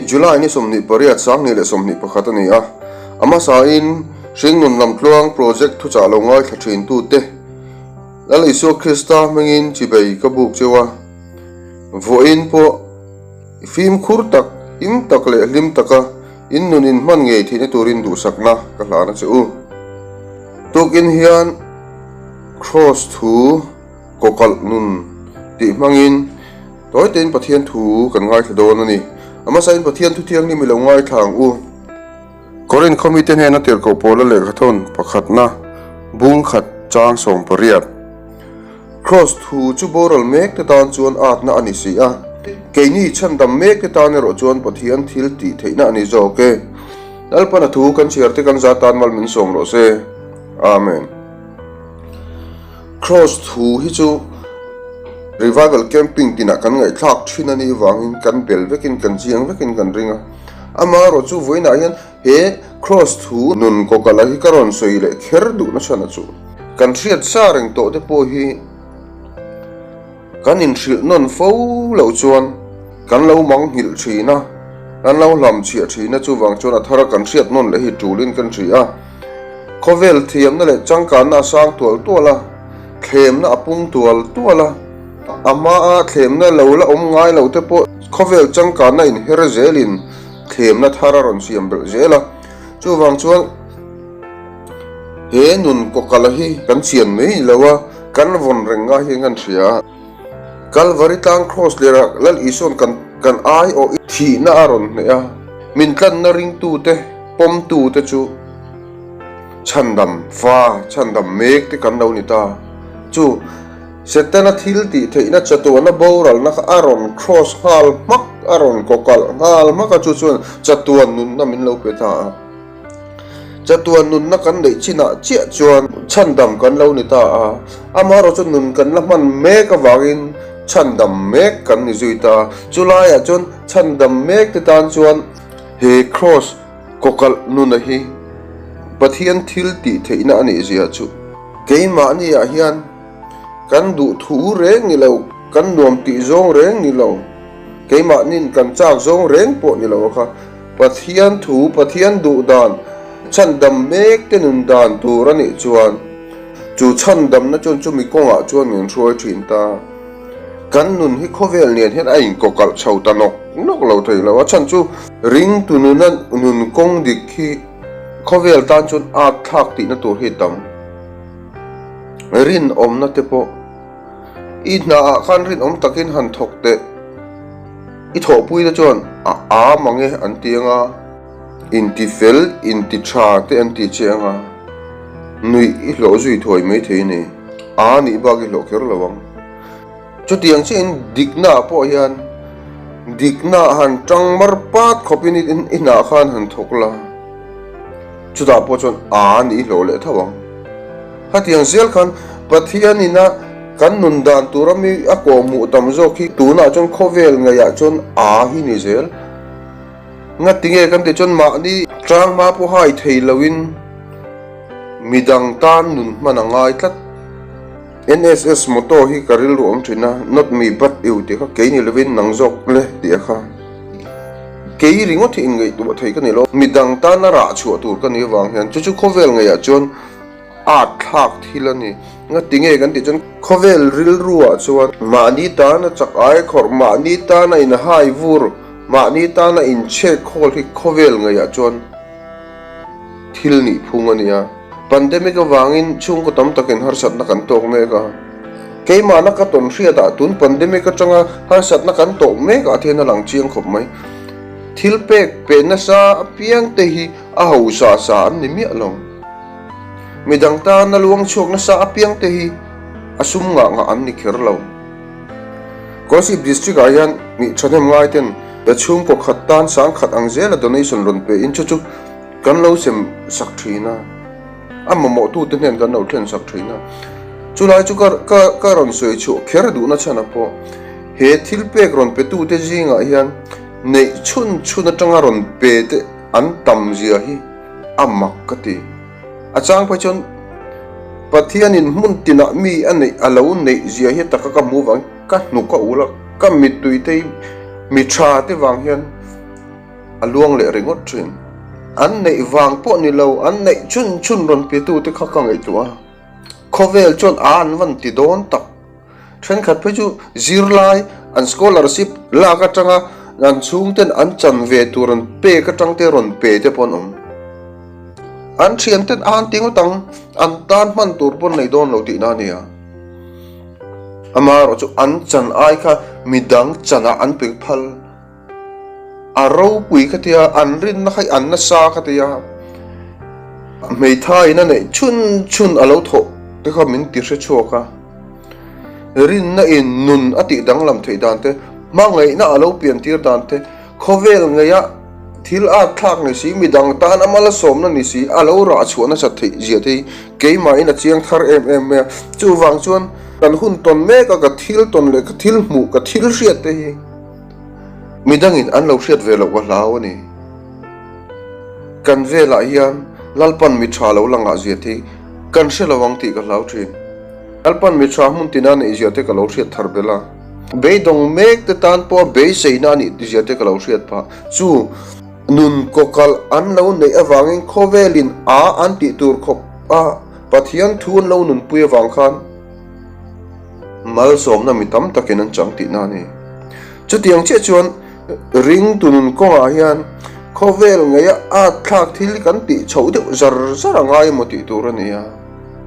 July ni 28 2021 a ni a, a hmasain Hringnun Lamtluang Project thuchah lo ngaithla thintute Lal Isua Krista hmingin chibei ka buk cheu a, vawiin pawh fimkhur tak, him tak leh hlim taka in nun in hman ngei theihna turin duhsakna ka hlan a che u. Tukin hian Kraws thu kawkalh nun tih hmangin tawi tein Pathian thu kan ngaithla dawn a ni. A hmasain Pathian thu thianghlim i lo ngaithla ang u. Korinth khaw mite hnena tirhkoh Paula lehkhathawn pakhatna bung khat chang 18. Kraws thu chu boral mek te tan chuan atna a ni si a, keini chhandam mek te tan erawh chuan Pathian thil tih theihna a ni zawk e. Lalpan a thu kan chhiar te kan za tan mal min sawm rawh se. Amen. Kraws thu hi chu Revival Camping tinah kan ngaihthlak thin a nih vangin kan bel vekin kan chiang vekin kan ring a. Amaherawh chu vawiinah hian he Kraws thu nun kawkalh hi ka rawn sawi leh kher duh nasa na chu. Kan hriat sa reng tawh te pawh hi kan inhrilh nawn fo loh chuan kan lo mang nghilh thin a, kan lo hlam chhiah thin a, chuvang chuan a thara kan hriat nawn leh hi tulin kan hria a. Khawvel thiamna leh changkanna a sang tual tual a, thlemna a pung tual tual a, a hmaa thlemna lo la awm ngai lo te pawh khawvel changkanna inher zelin thlemna thar a rawn siam belh zel a, chuvang chuan he nun kawkala hi kan chian mai ni lo a, kan vawn reng ngai hian kan hria a. Kalvari tlang Kraws lerah Lal Isua'n kan kan aiawh i thihna a rawn hnaih a, min tlanna ringtute, pawmtute chu chhandam fa, chhandam mek te kan lo ni ta. Chu Setana thil tih theihna chatuahna boralna kha a rawn kraws nghal hmak, a rawn kawkalh nghal hmak a, chu chuan chatuan nunna min lo pe ta a. Chatuan nunna kan neih chinah chiah chuan chhandam kan lo ni ta a, amaherawh chu nun kan la hman mek avangin chhandam mek kan ni zui ta. Chulaiah chuan chhandam mek te tan chuan he kraws kawkalh nuna hi Pathian thil tih theihna a nih zia chu keimahniah hian kan duh thu reng ni lo, kan nuam tih zawng reng ni lo, keimahnin kan chak zawng reng pawh ni lo a kha. Pathian thu, Pathian duh dan, chhandam mek te nun dan tur a nih chuan chu chhandamna chuan chumi kawngah chuan min hruai thin ta. Kan nun hi khawvel nen hian a inkawkalh chho ta nawk nawk lo thei lo. A chhan chu ringtu nuna nun kawng dik hi khawvel tan chuan at thlak tihna tur hi tam. Rinawmna te pawh. I hnaah khan rinawm takin han thawk teh. I thawhpui te chuan a a mang e an ti ang a, inti fel, inti tha te an ti che ang a, nuih i hlawh zui thuai mai thei a ni. A nih bak i hlawh kher lo ang. Chutiang chiahin diknaah pawh hian diknaah han tang mar pat khawpin i hnaah khan han thawk la. Chutah pawh chuan a nih hlawh leh tho ang. Khatiang zel khan Pathian ina kan nun dan tura mi a kawhhmuh tam zawk hi tunah chuan khawvel ngaihah chuan a hi ni zel. Ngatinge kan tih chuan mahni tlanghma pawh hai thei loin midang tan nun hman a ngai tlat. NSS motto hi ka rilru awm thin a, Not me but you tih kha kei ni lovin nang zawk le tih a kha. Kei ringawt hi inngaihtuah thei ka ni lo, midang tana rah chhuah tur ka nih avang hian chu chu khawvel ngeiah chuan art thlak thil a ni. Ngati nge kan tih chuan khawvel rilruah chuan mahni tana chak ai khawrh, mahni tana inhai vur, mahni tana inchhek khawl hi khawvel ngeiah chuan thil nih phung a ni a. Pandemic avangin chhungkaw tam takin harsatna kan tawk mek a. Keimahna ka tawn hriatah tun pandemic atanga harsatna kan tawh mekah te hian a lang chiang khawp mai. Thil pek pe nasa apiang te hi a hausa sa an ni miah lo. Midang tana luang chhuak nasa apiang te hi a sum ngah ngah an ni kher lo. Kolasib District ah hian mi thahnem ngai ten chhungkaw khat tan sangkhat ang zela donation rawn pe in chu chu Kan lo sem sak thin a, a mamawhtute hnen kan lo thlen sak thin a. Chulai chu ka ka ka rawn sawi chhuah kher duhna chhan a pawh he thil pek rawn petute zingah hian neih chhun chhun atanga rawn pe te an tam zia hi a mak ka ti. A chang phei chuan Pathianin hmun tinah mi a neih a lo neih zia hi taka ka hmuh vang ka hnuk a ul a, ka mittui te hi mi tha te vang hian. a luang leh ringawt thin. An neih vang pawh ni lo, an neih chhun chhun rawn pe tute kha ka ngaihtuah a. Khawvel chuan a an van ti dawn tak. Thenkhat phei chu zirlai an scholarship lak atanga an chhungten an chan ve tur an pek atang te rawn pe te pawh an awm. An thianten a an ti ngawt ang, an tan hman tur pawn nei dawn lo tihna a nia. Amaherawh chu an chan ai kha midang chanah an pe phal. A ropui ka tia, an rinna kha i an nasa ka tia, hmeithai in a neih chhun chhun a lo thawh te kha min ti hre chhuak a, rinna in nun a tih danglam theih dan te, hmangaihna a lo pian tir dan te, khawvel ngeia thil at thlak ni si, midang tan a malsawmna ni si, a lo rah chhuah nasat theih zia te hi keimahin a chiang thar em em mai a, chuvang chuan kan hun tawn mek a ka thil tawn leh ka thil hmuh ka thil hriat te hi. Midangin an lo hriat ve loh ka hlau a ni. Kan velah hian Lalpan mi tha lo langah zia te hi kan hre lo ang tih ka hlau thin. Lalpan mi tha hmun tina neih zia te ka lo hriat thar belh a. Beidawng mek te tan pawha beiseina a nih zia te ka lo hriat phah. Chu nun kawkalh an lo neih avangin khawvelin a an tih tur khawp a Pathian thu an lo nunpui avang khan, Malsawmna mi tam takin an chang tihna a ni. Chutiang chiah chuan ringtu nun kawngah hian khawvel ngeia at thlak thil kan tih chhoh deuh zar zar a ngai emaw tih tur a ni a,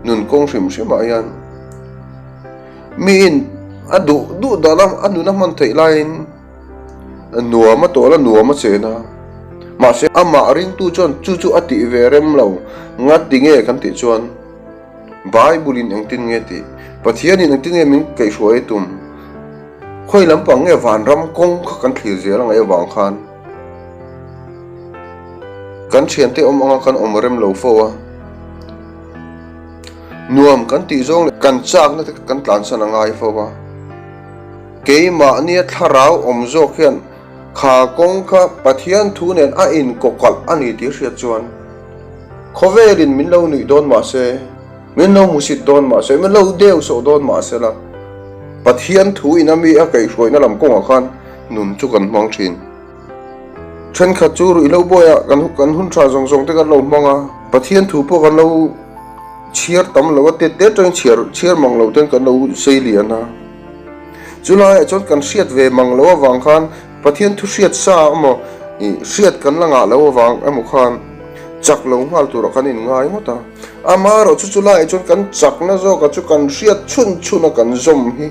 nun kawng hrim hrimah hian miin a duh duh dan a a nun a hman theih laiin nuam a tawl a, nuam a chen a. Mahse amah ringtu chuan chu chu a tih ve rem lo, ngati nge kan tih chuan. Bible-in engtin nge tih? Pathianin engtin nge min kaihhruai tum? Khawi lampang nge vanram kawng kha kan thlir zel angaih avang khan kan thiante awm anga kan awm rem lo fo a, nuam kan tih zawng leh kan chakna te kan tlansan a ngai fo a. Keimahnia thlarau awm zawk hian kha kawng kha Pathian thu nen a inkawkalh a ni tih hriat chuan Khawvelin min lo nuih dawn mah se, min lo hmusit dawn mah se, min lo deu sawh dawn mah se la, Pathian thu ina mi a kaihhruaina lam kawngah khan nun chu kan hmang thin. Thenkhat chu ruihhlo bawiah kan kan hun tha zawng zawng te kan lo hmang a, Pathian thu pawh kan lo chhiar tam lo a, tet te atangin chhiar chhiar mang lo ten kan lo sei lian a. Chulaiah chuan kan hriat ve mang lo avang khan Pathian thu hriat sa emaw ih hriat kan la ngah lo avang emaw khan chak lo nghal turah kan inngai ngawt a. Amaherawh chu chu laiah chuan kan chakna zawkah chu kan hriat chhun chhun a kan zawm hi.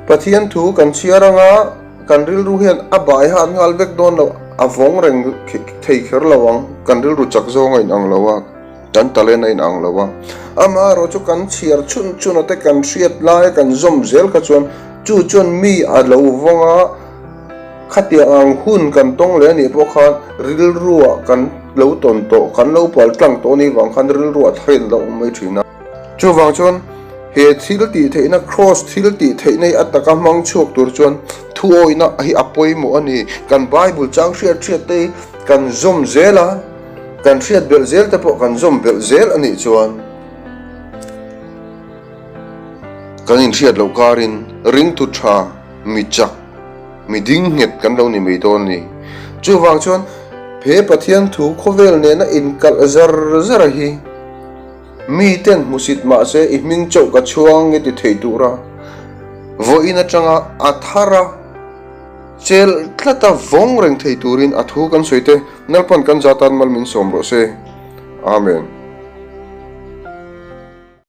Pathian thu kan chhiar anga kan rilru hian a bai hat nghal vek dawn lo, a vawng reng thei kher lo ang, kan rilru chak zawng a inang lo a. Kan talent a inang lo a, amaherawh chu kan chhiar chhun chhun a te kan hriat lai a kan zawm zel kha chuan chu chuan mi a lo vawng a, khatiang ang hun kan tawng leh anih pawh khan rilruah kan lo tawn tawh, kan lo pal tlang tawh anih vang khan rilruah tharin a lo awm mai thin a. Chuvang chuan he thil tih theihna cross thil tih theihna hi a taka hmang chhuak tur chuan thuawihna hi a pawimawh a ni. Kan Bible chang hriat hriat te hi kan zawm zel a. Kan hriat belh zel te pawh kan zawm belh zel a nih chuan kan inhriat loh karin ringtu tha, mi chak, mi ding nghet kan lo ni mai dawn a ni. Chuvang chuan he Pathian thu khawvel nena inkalh zar zar a hi miten hmusit mahse i hming chauh ka chhuang nge ti thei tura vawiin atanga a thar a, Chel tlata vawng reng thei turin a thu kan sawi te Nalpan kan za tan mal min sawm rawh se. Amen.